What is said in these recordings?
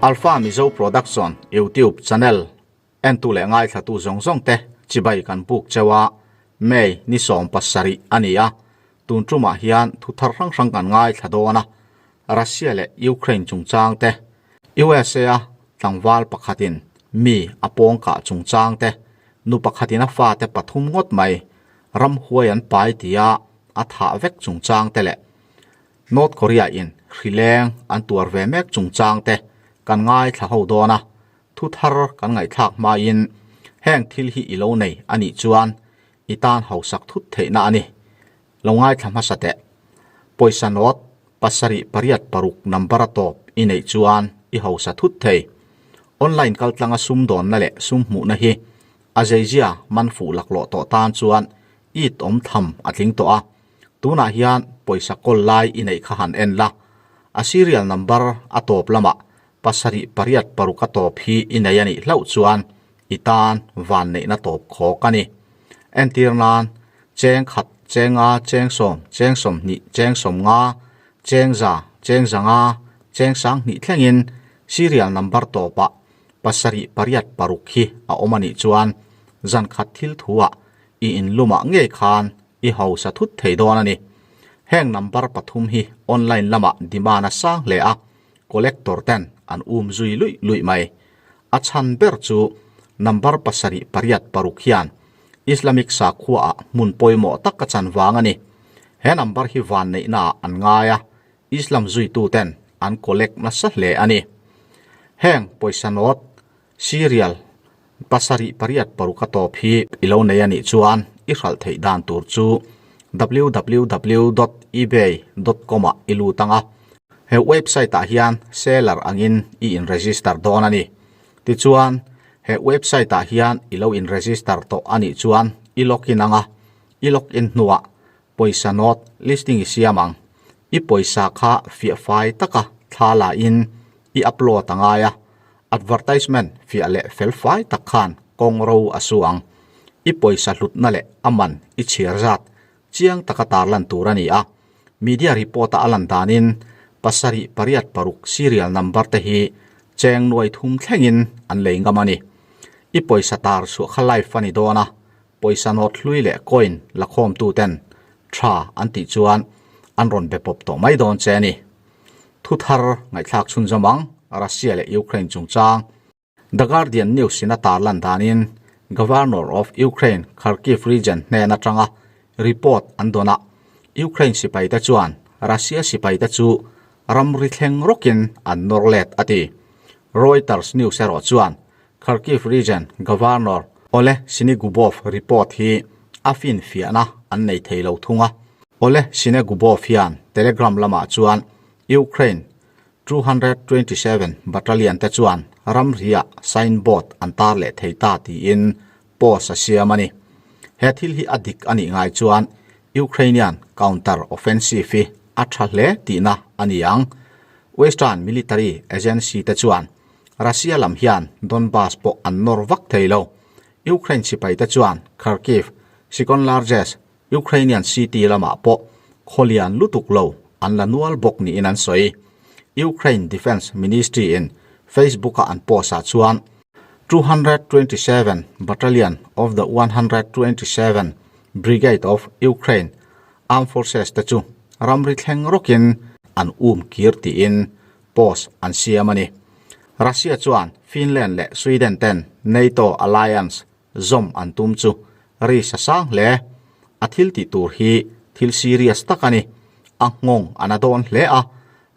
Alpha Mizo Production YouTube channel entu leh ngaithlatu zawng zawng te chibai kan buk cheu a, May ni 17 a ni a, tun tumah hian thu thar hrang hrang kan ngaithla dawn a, Russia leh Ukraine chungchang te, USA a tlangval pakhatin mi a pawngkah chungchang te, nu pakhatin a fate pathum ngawt mai ramhuai an pai tia a thah vek chungchang te leh North Korea in hrileng an tuar ve mek chungchang te kan ngaithla ho dawn a, thu thar kan ngaihthlak hmain heng thil hi i lo nei a nih chuan i tan hausak thut theihna a ni. Lo ngaithla hmasa teh. Pawisa note pasarih pariat paruk number a tawp i neih chuan i hausa thut thei. Online kaltlanga sum dawnna leh sum hmuhna hi a zeizia man fuh laklawh tawh tan chuan it awm tham a tling tawh a. Tunah hian pawisa kawl lai i neih kha han en la. A serial number a tawp lamah pasarih pariat paruk a tawp hi i nei a nih hlauh chuan i tan van neihna tawp khawk a ni. Entir nan, cheng khat, cheng nga, cheng sawm, cheng sawmhnih, cheng sawm nga, cheng za, cheng za nga, cheng sanghnih thlengin serial number tawpah pasarih pariat paruk hi a awm a nih chuan zan khat thil thuah i inlumah ngei khan i hausa thut thei dawn a ni. Heng number pathum hi online lamah demand a sang hle a, collector ten an um zui luih luih mai. A chhan ber chu number pasarih pariat paruk hian Islamic sakhuaah hmun pawimawh tak a chan vang a ni. He number hi vanneihnaah an ngai a, Islam zuitu ten an collect nasa hle a ni. Heng pawisa note, serial, pasarih pariat paruk a tawp hi i lo nei a nih chuan i hralh theih dan tur chu www dot ebay dot com ah i lut ang a. He website ah hian seller angin i in register dawn a ni. Tichuan, he website ah hian i lo in register tawh a nih chuan i login ang a, i login hnuah pawisa note listing i siam ang. I pawisa kha fiah fai taka thla la in i upload a ngai a, advertisement fiah leh fel fai tak khan kawng ro a su ang. I pawisa hlutna leh a man i chhiar zat chiang taka tarlan tur a ni a. Media report-a a lan danin pasarih pariat paruk serial number te hi cheng nuai thum thlengin an lei ngam a ni. I pawisa tar chhuah kha live a ni dawn a, pawisa note hlui leh coin la khawmtu ten tha an tih chuan an rawn be pawp tawh mai dawn che a ni. Thu thar ngaihthlak chhunzawm ang Russia leh Ukraine chungchang. The Guardian News in a tarlan danin Governor of Ukraine Kharkiv region hnen atanga report an dawn a, Ukraine sipaite chuan Russia sipaite chu ramri thleng rawkin an nawr let a ti. Reuters News erawh chuan Kharkiv region Governor Oleh Sinegubov report hi a finfiahna an nei thei lo thung a. Oleh Sinegubov hian Telegram lamah chuan Ukraine 227 Battalion te chuan ramriah signboard an tar leh thei ta tiin post a siam a ni. He thil hi a dik a nih ngai chuan Ukrainian counter offensive hi a tha hle tihna a ni ang. Western military agency te chuan Russia lam hian Donbas pawh an nawr vak thei lo. Ukraine sipai te chuan Kharkiv, second largest Ukrainian city lamah pawh khawlian lutuk lo an la nual bawk niin an sawi. Ukraine Defence Ministry in Facebook-a an post-ah chuan 227 Battalion of the 127 Brigade of Ukraine Armed Forces te chu ramri thleng rawkin an um kir tiin post an siam a ni. Russia chuan Finland leh Sweden ten NATO alliance zawm an tum chu ri sa sang hle. A thil tih tur hi thil serious tak a ni. A nghawng a na dawn hle a,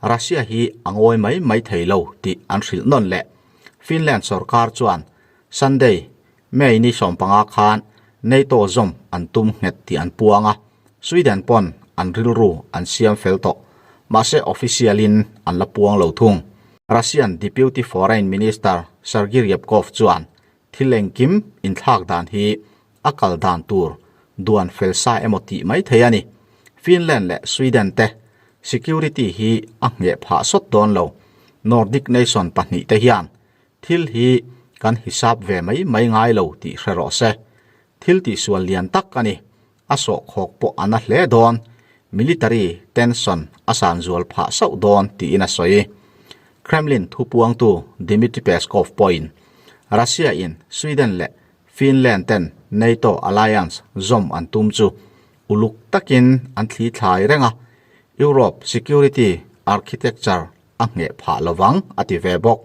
Russia hi a ngawi mai mai thei lo tih an hrilh nawn leh. Finland sorkar chuan Sunday, May ni 15 khan NATO zawm an tum nghet tih an puang a, Sweden pawn an rilru an siam fel tawh. Mahse official in an la puang lo thung. Russian Deputy Foreign Minister Sergei Ryabkov chuan Thil engkim inthlak dan hi a kal dan tur duan fel sa emaw tih mai thei a ni. Finland leh Sweden te security hi a ngheh phah sawt dawn lo. Nordic nation pahnih te hian thil hi kan hisap ve mai mai ngai lo tih hre rawh se. Thil tihsual lian tak a ni. A sawhkhawk pawh a na hle dawn. Military tension a san zual phah sauh dawn tiin a sawi. Kremlin thupuangtu Dmitry Peskov pawhin Russia-in Sweden leh Finland ten NATO alliance zawm an tum chu uluk takin an thli thlai reng a, Europe security architecture a ngheh phah lovang a ti ve bawk.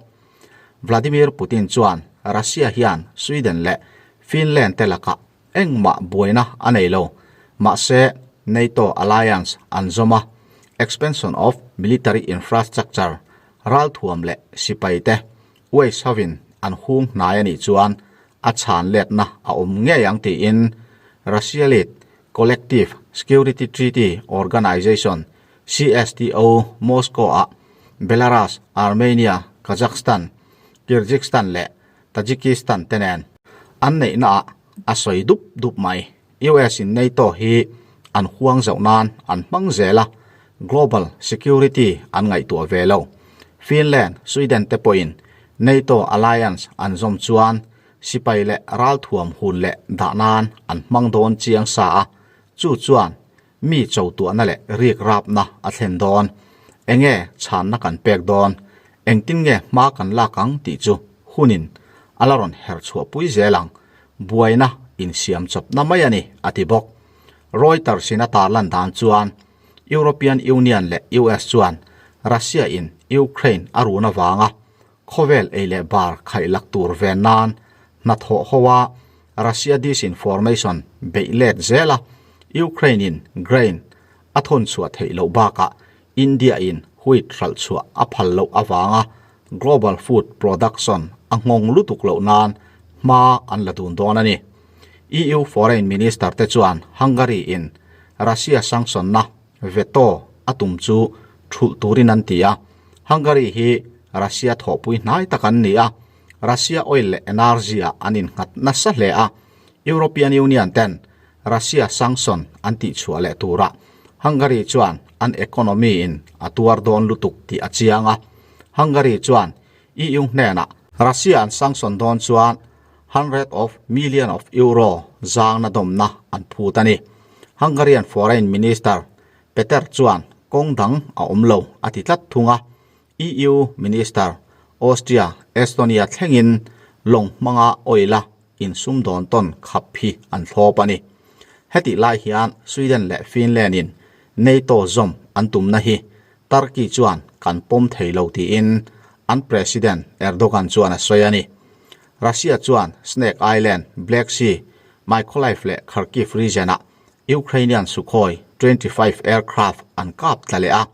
Vladimir Putin chuan Russia hian Sweden leh Finland te lakah engmah buaina a nei lo, mahse NATO alliance an zawm a, expansion of military infrastructure ralthuam leh sipai te Waste hovin an hung hnai a nih chuan a chhan letna a awm ngei ang tiin Russia-led Collective Security Treaty Organization, CSTO, Moscow-ah Belarus, Armenia, Kazakhstan, Kyrgyzstan leh Tajikistan te nen an neihnaah a sawi dup dup mai. US-in NATO hi an huang zauh nan an hmang zel a, global security an ngaihtuah ve lo. Finland, Sweden te pawhin NATO alliance an zawm chuan sipai leh ralthuam hun leh dah nan an hmang dawn chiang sa a, chu chuan mi chotuahna leh rik rapna a thlen dawn. Enge chhanna kan pek dawn? Engtin nge hma kan lak ang tih chu hunin a la rawn herh chhuahpui zel ang. Buaina insiam chawpna mai a ni, a ti bawk. Reuters in a tarlan dan chuan European Union leh US chuan Russia in Ukraine a run avanga khawvel ei leh bar khaih lak tur ven nan hnathawh ho a Russia disinformation beih let zel a, Ukraine in grain a thawn chhuah theih loh bakah India in wheat hralh chhuah a phal loh avanga global food production a nghawng lutuk loh nan hma an la dun dawn a ni. EU foreign minister te chuan Hungary in Russia sanction na veto a tum chu thulh turin an ti a, Hungary hi Russia thawhpui hnai tak an ni a, Russia oil leh energy ah an innghat nasa hle a, European Union ten Russia sanction an tihchhuah leh turah Hungary chuan an economy in a tuar dawn lutuk tih a chiang a, Hungary chuan EU hnenah Russia an sanction dawn chuan hundred of million of euro zangna dawmna an phut a ni. Hungarian Foreign Minister Peter chuan kawng dang a awm lo a ti tlat thung a, EU Minister Austria, Estonia thlengin lawng hmanga oil a insumdawn tawn khap hi an thlawp a ni. Hetih lai hian Sweden leh Finland in NATO zawm an tumna hi Turkey chuan kan pawm thei lo tiin an President Erdogan chuan a sawi a ni. Russia chuan Snake Island, Black Sea, Mykolaiv leh Kharkiv region-ah Ukrainian Sukhoi 25 aircraft an kap tla leh a.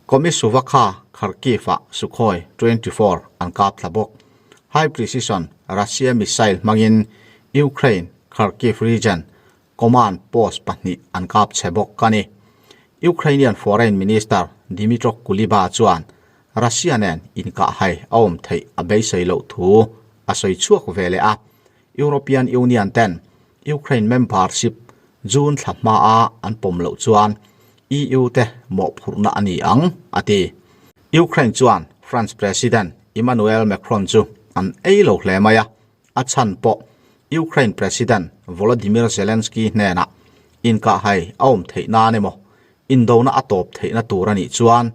Komysuvakha, Kharkiv-ah Sukhoi 24 an kap tla bawk. High precision Russia missile hmangin Ukraine Kharkiv region command post pahnih an kap chhe bawk a ni. Ukrainian Foreign Minister Dmytro Kuleba chuan Russia nen inkahhai a awm theih a beisei loh thu a sawi chhuak ve leh a. European Union ten Ukraine membership June thla hmaa an pawm loh chuan EU te mawhphurhna a ni ang, a ti. Ukraine chuan France President Emmanuel Macron chu an ei lo hle mai a, a chhan pawh Ukraine President Volodymyr Zelensky hnenah inkahhai a awm theih nan emaw indona a tawp theihna tur a nih chuan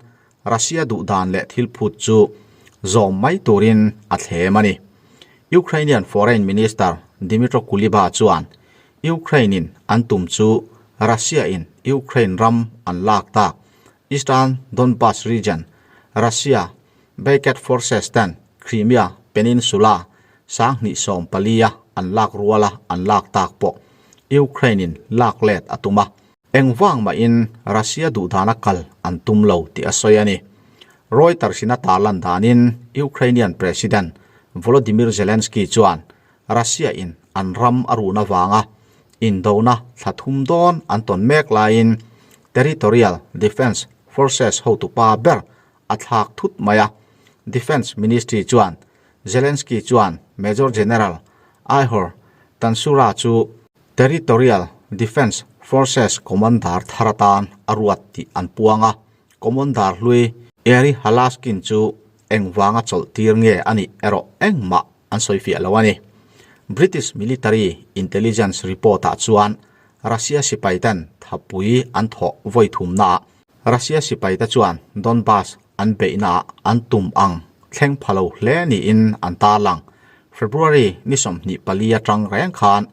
Russia duh dan leh thil phut chu zawm mai turin a thlem a ni. Ukrainian Foreign Minister Dmytro Kuleba chuan Ukraine-in an tum chu Russia-in Ukraine ram an lak tak Eastern Donbas region Russia backed forces ten Crimea Peninsula 2014-a an lak ruala an lak tak pawh Ukraine-in lak let a tum a. Engvang mahin Russia duhdana kal an tum lo tih a sawi a ni. Reuters in a tarlan danin Ukrainian President Volodymyr Zelensky chuan Russia in an ram a run avanga indona thla thum dawn an tawn mek laiin Territorial Defence Forces hotupa ber a thlak thut mai a. Defence Ministry chuan Zelensky chuan Major General Ihor Tansura chu Territorial Defence Forces Commander thar atan a ruat tih an puang a, Commander hlui Eri Halaskin chu engvanga chawlh tir nge a nih erawh engmah an sawi fiah lo a ni. British Military Intelligence report-ah chuan Russia sipaiten thapui an thawh vawi thumnaah Russia sipaite chuan Donbas an beihnaah an tum ang. thleng pha lo hle niin an tarlang. February ni 24 atang reng khan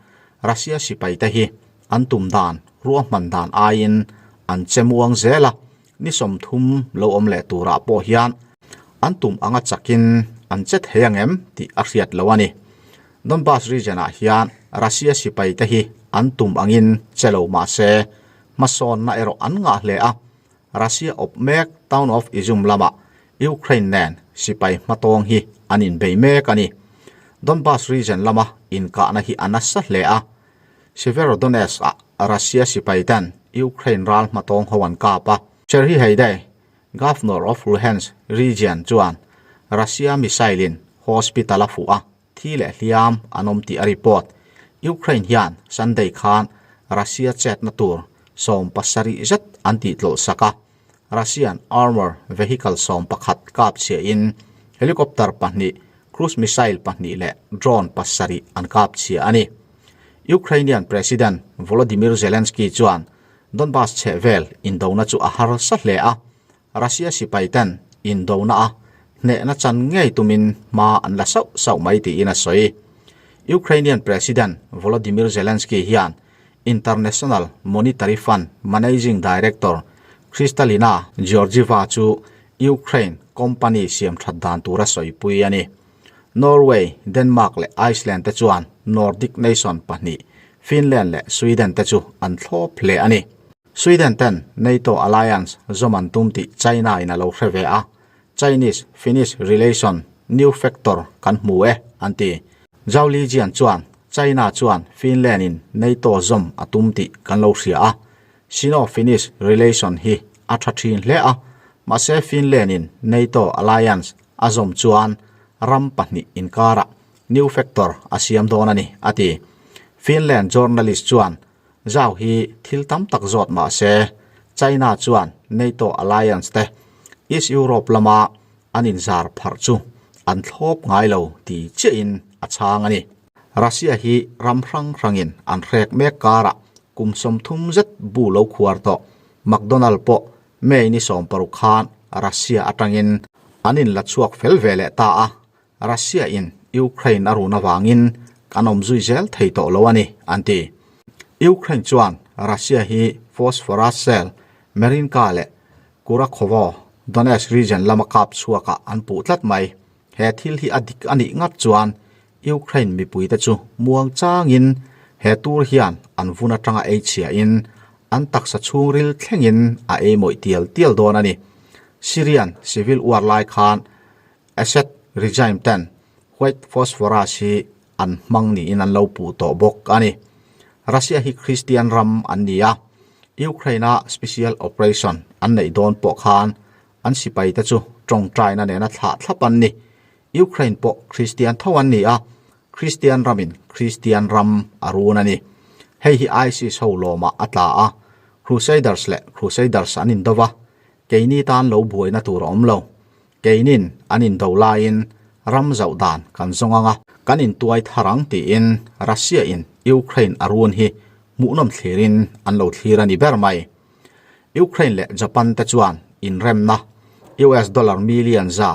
Russia sipaite hi an tum dan ruahman dan aiin an che muang zel a, ni 30 lo awm leh turah pawh hian an tum anga chakin an che thei ang em tih a hriat lo a ni. Donbas region-ah hian Russia sipaite hi an tum angin che lo mah se hmasawnna erawh an ngah hle a, Russia awp mek town of Izum lamah Ukraine nen sipai hmatawng hi an inbei mek a ni. Donbas region lama inkahna hi a nasa hle a, Severodonetsk-ah Russia sipai ten Ukraine ral hmatawng ho an kap a. Serhiy Haidai, Governor of Luhansk region chuan Russia missile-in hospital a fuh a, thi leh hliam an awm tih a report. Ukraine hian Sunday khan Russia chetna tur 70 zet an tihtlawlhsak a, Russian armour vehicle 11 kap chhiahin helicopter pahnih, cruise missile pahnih leh drone pasarih an kap chhia a ni. Ukrainian President Volodymyr Zelensky chuan Donbas chhehvel indona chu a harsa hle a, Russia sipai ten indona a hnehna chan ngei tumin hma an la sauh sauh mai tiin a sawi. Ukrainian President Volodymyr Zelensky hian International Monetary Fund Managing Director Kristalina Georgieva chu Ukraine company siam that dan tura sawipui a ni. Norway, Denmark leh Iceland te chuan Nordic nation pahnih Finland leh Sweden te chu an thlawp hle a ni. Sweden ten NATO alliance zawm an tum tih China in a lo hre ve a, Chinese Finnish relation new factor kan hmu e an ti. Zhao Lijian chuan China chuan Finland in NATO zawm a tum tih kan lo hria a, Sino-Finnish relation hi a tha thin hle a, mahse Finland in NATO alliance a zawm chuan ram pahnih inkarah new factor a siam dawn a ni a ti. Finland journalist chuan Zhao hi thil tam tak zawt mah se, China chuan NATO alliance te East Europe lama an inzar pharh chu an thlawp ngai lo ti chiahin a chhang a ni. Russia hi ram hrang hrangin an hrek mek karah kum 30 zet bu lo khuar tawh McDonald pawh May ni 16 khan Russia atangin an inla chhuak fel ve leh ta a, Russia in Ukraine a run avangin kan awm zui zel thei tawh lo a ni, an ti. Ukraine chuan Russia hi phosphorus shell, Marinka leh Kurakhovo, Donetsk region lama kap chhuakah an puh tlat mai. He thil hi a dik a nih ngat chuan Ukraine mipuite chu muang changin he tur hian an vun atanga ei chhiahin an taksa chhungril thlengin a ei mawih tial tial dawn a ni. Syrian civil war lai khan Assad regime ten white phosphorus hi an hmang niin an lo puh tawh bawk a ni. Russia hi Christian ram an ni a, Ukraine-a special operation an neih dawn pawh khan an sipaite chu tawngtaina nena thlah thlap an ni. Ukraine pawh Christian tho an ni a, Christian ramin Christian ram a run a ni. Hei hi ISIS ho lawmah a tla a, Crusaders leh Crusaders an indo va, keini tan lo buaina tur a awm lo. Keinin an indo laiin ram zauh dan kan zawng ang a, kan intuai thar ang tiin Russia in Ukraine a run hi hmuhnawm thlirin an lo thlir a ni ber mai. Ukraine leh Japan te chuan inremna US dollar million za,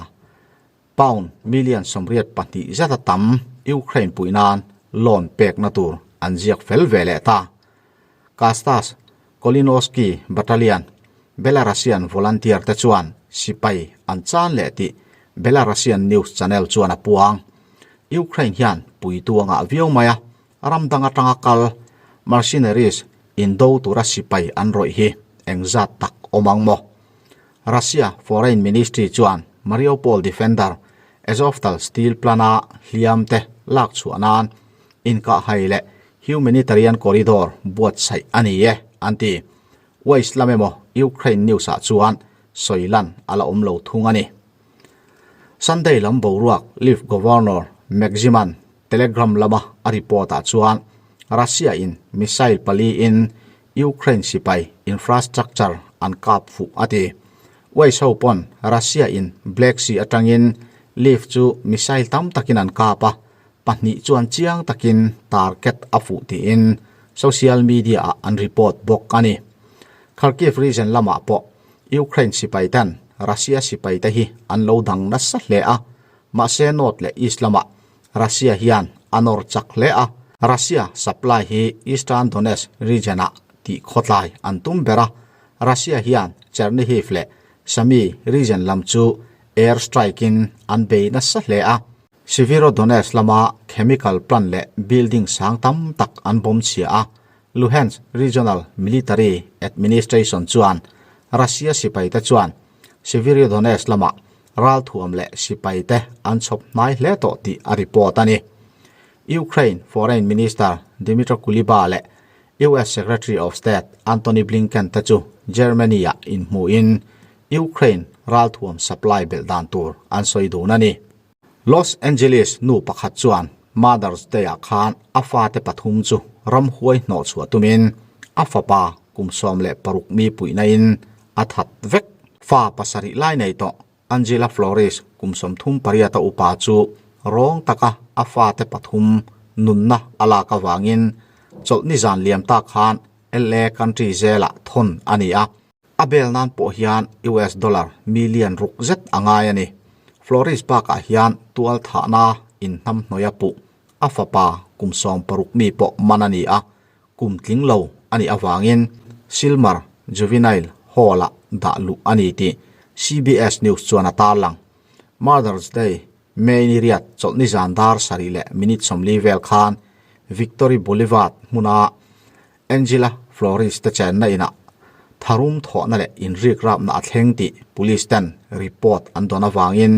pound million 82 zeta tam Ukraine puih nan loan pekna tur an ziak fel ve leh ta. Kastas Kolinovsky Battalion, Belarusian volunteer te chuan sipai an chan leh tih Belarusian news channel chuan a puang. Ukraine hian puitu a ngah viau mai a, ram dang atanga kal mercenaries indo tura sipai an rawih hi engzat tak awm ang maw? Russia Foreign Ministry chuan Mariupol defender Azovstal steel plant-a hliam te lak chhuah nan inkahhai leh Humanitarian corridor buatsaih a ni e, an ti. West lam emaw Ukraine news ah chuan sawi lan a la awm lo thung a ni. Sunday lam boruak Lviv Governor Maximan Telegram lama a report ah chuan Russia in missile pali in Ukraine sipai infrastructure an kap fuh a ti. West ho pawn Russia in Black Sea atangin Lviv chu missile tam takin an kap a, pahnih chuan chiang takin target a fuh tiin social media ah an report bawk a ni. Kharkiv region lamah pawh Ukraine sipai ten Russia sipai te hi an lo dang nasa hle a. Mahse North leh East lamah Russia hian a nawr chak hle a, Russia supply hi Eastern Donetsk region-ah tih khawtlai an tum ber a, Russia hian Chernihiv leh Sumy region lam chu air strike-in an bei nasa hle a. Severodonetsk lama chemical plant leh building sang tam tak an bawm chhia a, Luhansk Regional Military Administration chuan Russia sipaite chuan Severodonetsk lamah ralthuam leh sipaite an chhawp hnai hle tawh tih a report a ni. Ukraine Foreign Minister Dmytro Kuleba leh US Secretary of State Antony Blinken te chu Germany-ah inhmuhin Ukraine ralthuam supply belh dan tur an sawi dun a ni. Los Angeles nu pakhat chuan Mother's Day-ah khan a fate pathum chu ramhuai hnawh chhuah tumin a fapa kum 16 mi puihna-in a that vek. Fa pasarih lai nei tawh Angela Flores kum 38 a upa chu rawng taka a fate pathum nunna a lak avangin chawlhni zan liam tak khan LA Country Jail-ah thawn a ni a. A bel nan pawh hian US dollar million ruk zet a ngai a ni. Flores bakah hian tual thahna inhnamhnawih a puh. A fapa kum 16 mi pawh man a ni a, kum tling lo a nih avangin Sylmar Juvenile Hall-ah dah luh a ni tih CBS News chuan a tarlang. Mother's Day, May ni riat chawlhni zan dar sarih leh minute 40 vel khan Victory Boulevard hmuna Angela Flores te chenna inah tharum thawhna leh inrikrapna a thleng tih police ten report an dawn avangin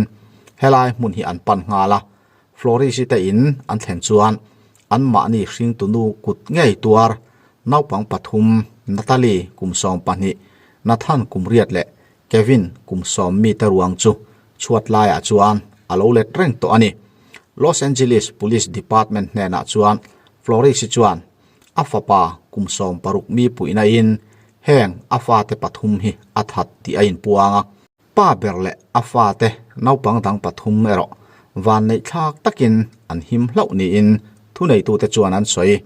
helai hmun hi an pan nghal a, Flores-i te in an thlen chuan anmahni hringtunu kut ngei tuar naupang pathum Natalie kum 12, Nathan kum 8 leh Kevin kum 10 mi te ruang chu chhuat laiah chuan a lo let reng tawh a ni. Los Angeles Police Department hnenah chuan Flores-i chuan A fapa kum 16 mi puihna in heng a fate pathum hi a that tih a inpuang a. Pa ber leh a fate naupang dang pathum erawh vanneih thlak takin an him hlauh niin thuneitute chuan an sawi.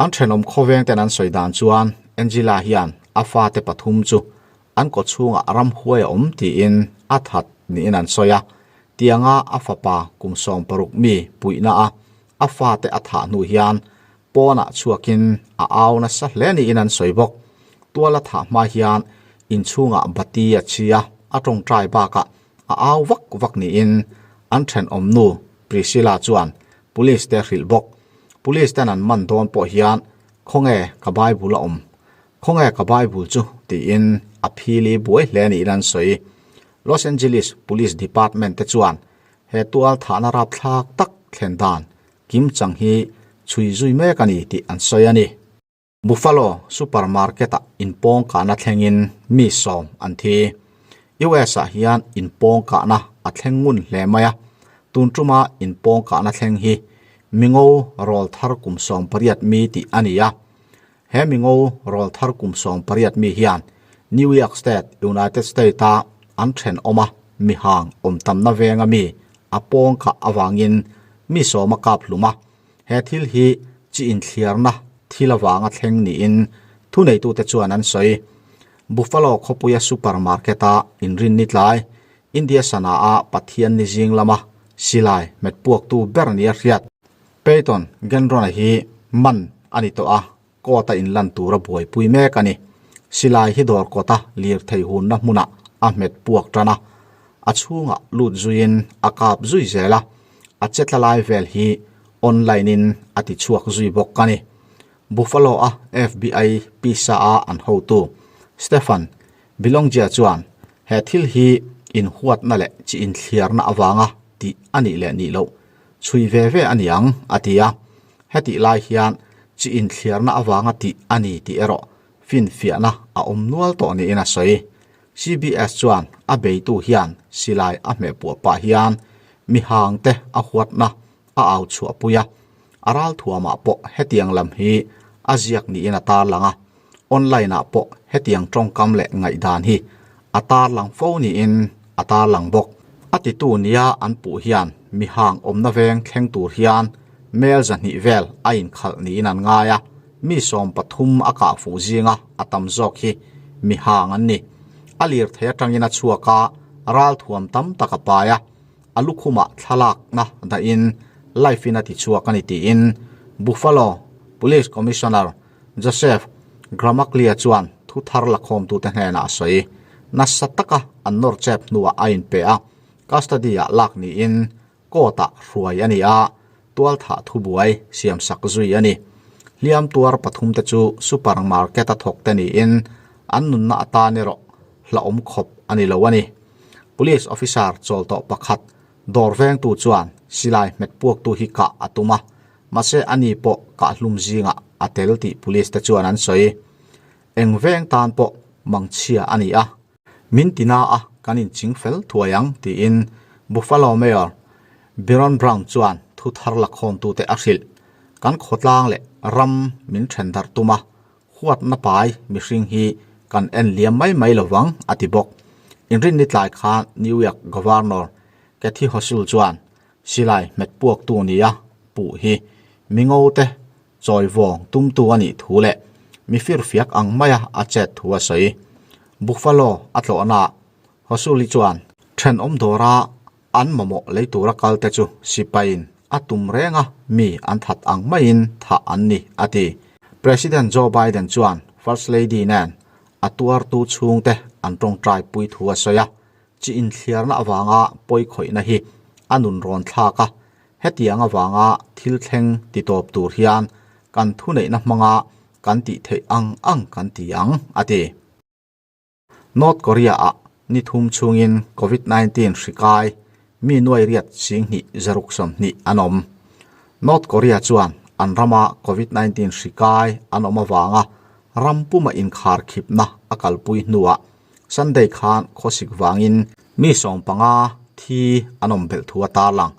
An thenawm khawveng ten an sawi dan chuan Angela hian a fate pathum chu an kaw chhungah ramhuai a awm tiin a that niin an sawi a. Tianga a fapa kum 16 mi puihna a a fate a thah hnu hian pawnah chhuakin a au nasa hle niin an sawi bawk. Tual a thah hma hian inchhungah bati a chhi a, a tawngtai bakah a au vak vak niin an thenawm nu Priscilla chuan police te a hrilh bawk. Police ten an man dawn pawh hian Khawnge ka Bible a awm? Khawnge ka Bible chu? tiin a phili buai hle niin an sawi. Los Angeles Police Department te chuan he tual thahna rapthlak tak thlen dan kim chang hi chhui zui mek a ni tih an sawi a ni. Buffalo supermarket-ah inpawng kahna thlengin mi 10 an thi. US-ah hian inpawng kahna a thleng ngun hle mai a, tun tuma inpawng kahna thleng hi mingo rawl thar kum 18 mi tih a ni a. He mingo rawl thar kum 18 mi hian New York State, United States-a an thenawm a mihang awm tamna venga mi a pawng kah avangin mi 10 a kap hlum a, he thil hi chi inthliarna thil avanga thleng niin thuneitute chuan an sawi. Buffalo khawpuia supermarket-a inrinni tlai, India sana-a Pathian ni zing lama silai hmet puaktu ber nia hriat Peyton Gendron-a hi man a ni tawh a, court-a inlan tura buaipui mek a ni. Silai hi dawr kawta lirthei hunna hmunah a hmet puak tan a, a chhungah lut zuiin a kap zui zel a, a che tla lai vel hi online-in a ti chhuak zui bawk a ni. Buffalo-a FBI pisa-a an hotu Stephan Bilongia chuan he thil hi inhuatna leh chi inthliarna avanga tih a nih leh nih loh chhui ve ve a ni ang, a ti a. Hetih lai hian chi inthliarna avanga tih a ni tih erawh finfiahna a awm nual tawh niin a sawi. CBS chuan a beitu hian silai a hmeh puah pah hian mihangte a huatna a au chhuahpui a, a ralthuamah pawh hetiang lam hi a ziak niin a tarlang a, online-ah pawh hetiang tawngkam leh ngaihdan hi a tarlang fo niin a tarlang bawk. A titu nia an puh hian mihang awmna veng thleng tur hian mel 200 vel a inkhalh niin an ngai a, mi 13 a kah fuh zinga a tam zawk hi mihang an ni. A lirthei atangin a chhuak a, ralthuam tam tak a pai a. a lukhumah thlalakna dahin live in a ti chhuak a ni tiin Buffalo Police Commissioner Joseph Gramaglia chuan thu thar lakhawmtute hnenah a sawi. Nasa taka an nawr chep hnuah a inpe a, custody-ah lak niin court-ah hruai a ni a, tualthah thubuai siamsak zui a ni. Hliam tuar pathumte chu supermarket-a thawkte niin an nunna atan erawh hlauhawm khawp a ni lo a ni. Police officer chawl tawh pakhat dawr vengtu chuan silai hmet puaktu hi kah a tum a, mahse ani pawh kahhlum zingah a tel tih police te chuan an sawi. Eng veng tan pawh mangchhia a ni a, min ti na a kan inching fel thuai ang tiin Buffalo Mayor Byron Brown chuan thu thar lakhawmtute a hrilh. Kan khawtlang leh ram min then darh tum a, huatna pai mihring hi kan en liam mai mai lo vang a ti bawk. Inrinni tlai khan New York Governor Kathy Hochul chuan Silai hmet puaktu nia puh hi mi ngote chawi vawng tumtu a nih thu leh mi firfiak ang maia a chet thu a sawi. Buffalo a tlawhnaah Hosuli chuan thenawm dawra an mamawh lei tura kalte chu sipaiin a tum renga mi an that ang maiin thah an ni a ti. President Joe Biden chuan First Lady nen a tuartu chhungte an tawngtai pui thu a sawi a, Chi inthliarna avanga pawi khawihna hi a nun rawn thlak a, hetiang avanga thil thleng ti tawp tur hian kan thuneihna hmanga kan tih theih ang ang kan ti ang, a ti. North Korea-ah ni thum chhungin Covid 19 hri kai mi nuai riat 20 60 an awm. North Korea chuan an rama Covid 19 hri kai an awm avanga ram puma inkharkhipna a kalpui hnuah Sunday khan khawsik vangin mi 15 thi an awm belh thu a tarlang.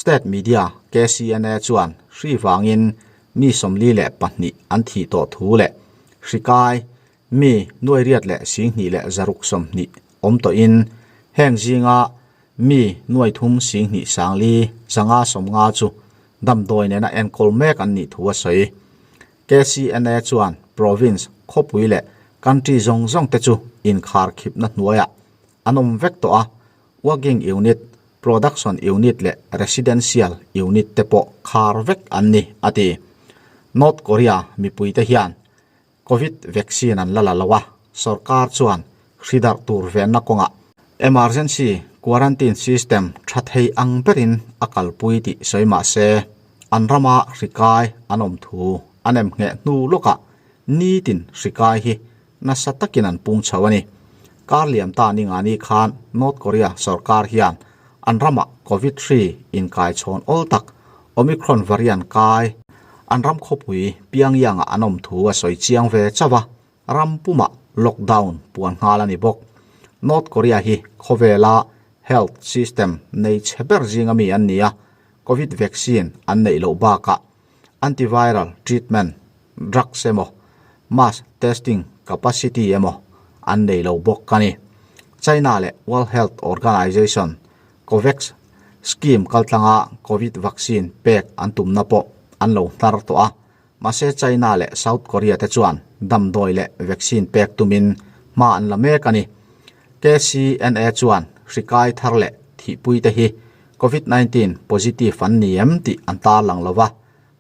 State media KCNA chuan hri vangin mi 42 an thih tawh thu leh hri kai mi 8,220 awm tawhin heng zinga mi 3,2 550 chu damdawi nena enkawl mek an nih thu a sawi. KCNA chuan province, khawpui leh country zawng zawng te chu inkhar khipna hnuaiah an awm vek tawh a, working unit, production unit leh residential unit te pawh khar vek an ni, a ti. North Korea mipuite hian Covid vaccine an la la lo a, sorkar chuan hri darh tur venna kawngah emergency quarantine system tha thei ang berin a kalpui tih sawi mah se, an rama hri kai an awm thu an em ngheh hnu lawkah nitin hri kai hi nasa takin an pung chho a ni. Kar liam ta ni nga ni khan North Korea sorkar hian an ramah Covid hri inkai chhawn awl tak Omicron variant kai an ram khawpui Pyongyang-ah an awm thu a sawi chiang ve chauh a, Ram pumah lockdown puan nghal a ni bawk. North Korea hi khawvela health system nei chhe ber zinga mi an ni a, Covid vaccine an neih loh bakah antiviral treatment drugs emaw mass testing capacity emaw an nei lo bawk a ni. China leh World Health Organization COVAX scheme kaltlanga Covid vaccine pek an tumna pawh an lo hnar tawh a, Mahse China leh South Korea te chuan damdawi leh vaccine pek tumin hma an la mek a ni. KCNA chuan hri kai thar leh thihpui te hi Covid 19 positive an ni em tih an tarlang lo va.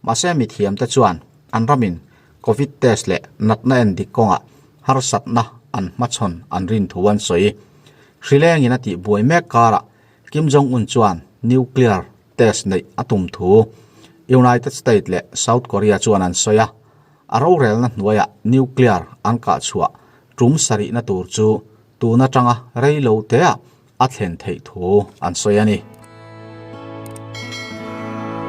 Mahse mithiam te chuan an ramin Covid test leh natna en dik kawngah harsatna an hmachhawn an rin thu an sawi. Hri lengin a tihbuai mek karah Kim Jong-un chuan nuclear test neih a tum thu United States leh South Korea chuan an sawi a, a rorelna hnuaiah nuclear an kah chhuah tum sarihna tur chu tun atanga rei lo teah a thlen theih thu an sawi a ni.